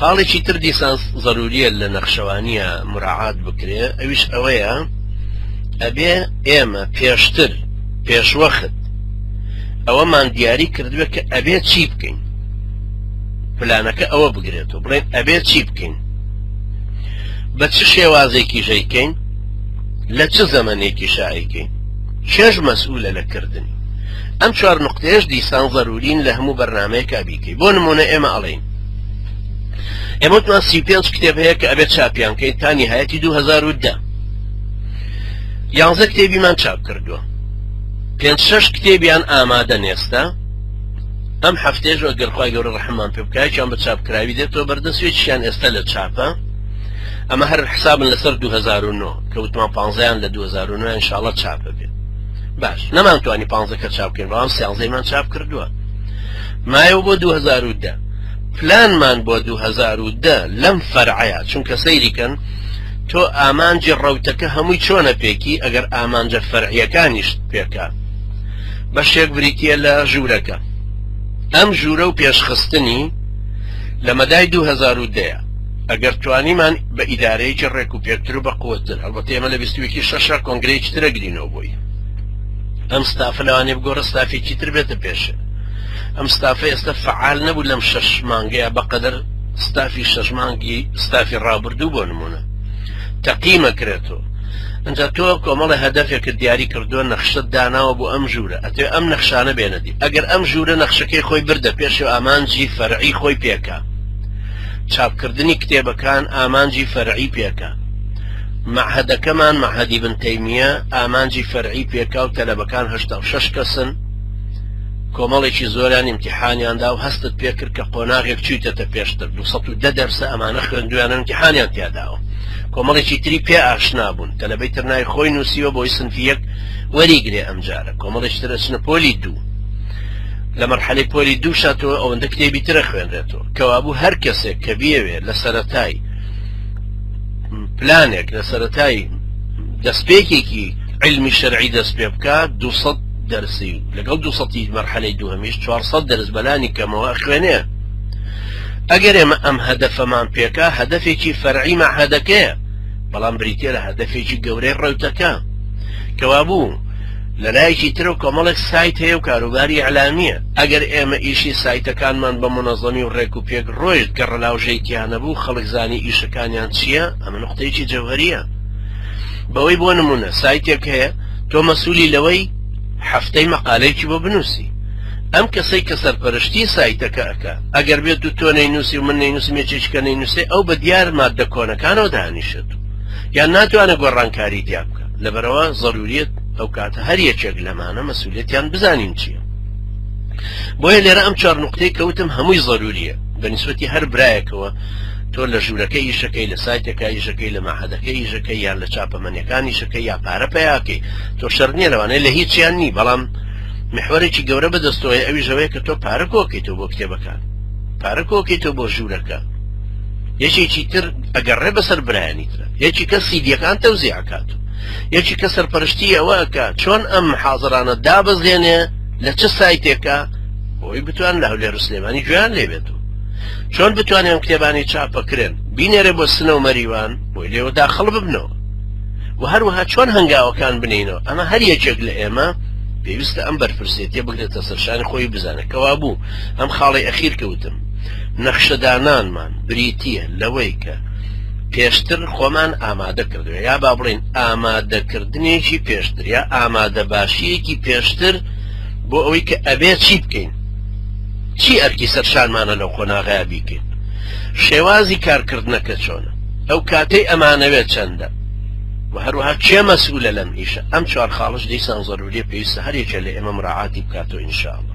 خاڵێکی تر دیسان زەروریە لە نەخشەوانیە مراعات بکرێ ئەویش ئەوەیە ئەبێ ئێمە پێشتر پێشوەخت ئەوەمان دیاری کردوێ کە ئەبێ چی بکەین پلانەکە ئەوە بگرێتەوە بڵێن ئەبێ چی بکەین بە چ شێوازێکی ژەیکەین لە چ زەمەنێکی شایکەین چێژ مەسئولە لە کردنی ئەم چوار نقطەیەش دیسان ضرورین لە هەموو بەرنمەیەکا بیکەی بۆ نمونە ئێمە ئەڵێین ئێمە وتمان 35 کتێب هەیە کە ئەبێت چاپیان کەین تا نهایەتی 2010 یانزە کتێبیمان چاپ کردووە پێنج شەش کتێبیان ئامادە نێستا ئەم هەفتەیەش ئەگەر خوای گەورە ڕەحممان پێ بکا یەکیان بە چاپکراوی دێتەوە بەردەست یەکیان ئێستا لە چاپە ئەمە هەر حسابن لەسەر 2009 کە وتمان پانزەیان لە 2009 ئینشاءڵڵا چاپە بێت باش نەمانتوانی پانزەکە چاپ بکەین بەڵام سیانزەیمان چاپ کردووە مایەوە بۆ 2010 پلانمان بۆ 2010 لەم فەرعەیە چونکە سەیری کەن تۆ ئامانجی ڕەوتەکە هەمووی چۆنە پێکی ئەگەر ئامانجە فەرعیەکانیشت پێکا بەشێک بریتە لە ژوورەکە ئەم ژوورە و پێشخستنی لە مەدای 2010 ئەگەر توانیمان بە ئیدارەیەکی ڕێک و پێکتر و بە قوتر هەڵبەتە ئێمە لە 21 شەشە کۆنگرەیەکی ترە گرینەوە بۆی ئەم ستافە لەوانەیە بگۆڕە ستافێکی تر بێتە پێشێ ئەم ستافە ئێستا فعال نەبوو لەم شەش مانگەیە بەقەدەر ستافی شەش مانگی ستافی ڕابردوو بۆ نمونە تەقیمە کرێتەوە ئەجا تۆ کۆمەڵە هەدەفێکت دیاری کردووە نەخشت داناوە بۆ ئەم ژوورە ئەتێ ئەم نەخشانە بێنەدی ئەگەر ئەم ژوورە نەخشەکەی خۆی بردە پێش و ئامانجی فەرعی خۆی پێکا چاپکردنی کتێبەکان ئامانجی فەرعی پێکا مەعهەدەکەمان مەعهەدی بن تەیمیە ئامانجی فەرعی پێکا و تەلەبەکان 86 کەسن کۆمەڵێکی زۆریان ئیمتیحانیان دا و هەستت پێکرد کە قۆناغێک چوویتەتە پێشتر 210 دەرسە ئەمانە خوێندویانە ئیمتیحانیان تیاداوە کۆمەڵێکی تری پێ ئاشنا بوون تەلەبەی تر ناوی خۆی نووسیوە بۆی سنفی یەک وەریگرێ ئەمجارە کۆمەڵێکی تر ئەچنە پۆلی دوو لە مەرحەلەی پۆلی دوو شاتەوە ئەوەندە کتێبی ترە خوێنرێتەوە کەوابوو هەر کەسێک کە بیەوێ لە سەرەتای پلانێک لە سەرەتای دەستپێکێکی علمی شەرعی دەست پێ بکات 200 دەرسی لەگەڵ 200 مەرحەلەی دووهەمیش 400 دەرس بەلانی کەمەوە ئەخوێنێ ئەگەر ئێمە ئەم هەدەفەمان پێکا هەدەفێکی فەرعی مەعهەدەکەیە بەڵام بریتە لە هەدەفێکی گەورەی ڕەوتەکە کەوابوو لەلایەکی ترەوە کۆمەڵێک سایت هەیە و کاروباری ئیعلامییە ئەگەر ئێمە ئیشی سایتەکانمان بە مونەزەمی و ڕێک و پێک ڕۆیشت گەڕەلاوژەی تیا نەبوو خەڵک زانی ئیشەکانیان چییە ئەمە نوقتەیەکی جەوهەرییە بەوەی بۆ نمونە سایتێک هەیە تۆ مەسولی لەوەی هەفتەی مەقالەیەکی بۆ بنووسی ئەم کەسەی کە سەرپەرشتی سایتەکە ئەکا ئەگەر بێت و تۆ نەینووسی و من نەینووسم یەکێکی کە نەینووسێ ئەو بە دیار ماددە کۆنەکانەوە دانیشێت یان ناتوانێت گۆڕانکاری تیا بکە لەبەرەوە زەروریەت ئەو کاتە هەر یەکێک لەمانە مەسوولێتیان بزانین چییە بۆیە لێرە ئەم چوار نقطەی کەوتم هەمووی زەروریە بە نیسبەتی هەر برایەکەوە تۆ لە ژوورەکە ئیشەکەی لە سایتەکە ئیشەکەی لە مەعهەدەکە ئیشەکەی یان لە چاپەمەنیەکان ئیشەکەی یا پارە پیاکەی تۆ شەر نییە لەوانەیە لە هیچیان نی بەڵام محوەرێکی گەورە بەدەستەوەی ئەویش ئەوەیە کە تۆ پارە کۆکەیتەوە بۆ کتێبەکان پارە کۆکەیتەوە بۆ ژوورەکە یەکێکی تر ئەگەڕێ بەسەر برایانی ترە یەکی کە سیدیەکان تەوزیع ئەکات یەکی کە سەرپەرشتی ئەوە ئەکا چۆن ئەم حاضرانە دابەزێنێ لە چ سایتێکە بۆی بتوان لە هەولێر و سلێمانی گوێیان لێ بێت و چۆن بتوانێن ئەم کتێبانی چاپەکرێن بینێرێ بۆ سنە و مەریوان بۆی لێوە داخڵ ببنەوە و هەروەها چۆن هەنگاوەکان بنینەوە ئەمە هەر یەکێک لە ئێمە پێویستە ئەم بەرپرسێتیە بگرێتە سەرشانی خۆی بزانێت کەوا بوو ئەم خاڵی ئەخیر کەوتم نەخشەدانانمان بریتییە لەوەی کە پێشتر خۆمان ئامادە کردووە یا با بڵێین ئامادەکردنێکی پێشتر یا ئامادەباشییەکی پێشتر بۆ ئەوەی کە ئەبێ چی بکەین چی ئەرکی سەرشانمانە لەو قۆناغەیە بیکەین شێوازی کارکردنەکە چۆنە ئەو کاتەی ئەمانەوێت چەندە و هەروەها کێ مەسئولە لەم ئیشە ئەم چوار خاڵش دیسان زەروریە پێویستە هەر یەکێ لە ئێمە مراعاتی بکاتەوە ئینشاءاللە.